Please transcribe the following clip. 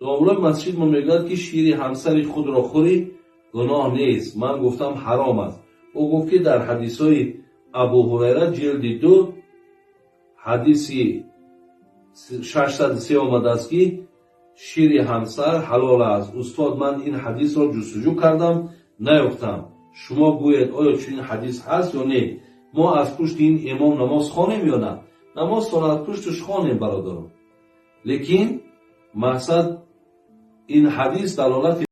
Домуллои масҷид мо мегӯяд, ки шири ҳамсари худро хӯрӣ, гуноҳ нест. Ман гуфтам, ҳаром аст. Ӯ гуфт, ки дар ҳадисҳои Абу Ҳурайра, ҷилди 2, ҳадиси 603 омадааст, ки шири ҳамсар ҳалол аст. Устод, ман ин ҳадисро ҷустуҷӯ кардам, наёфтам. Шумо гӯед, оё чунин ҳадис ҳаст ё не? Мо аз пушти ин имом намоз хонем ё на? Намозтон аз пушташ хонем, бародарон, лекин мақсад ин ҳадис далолати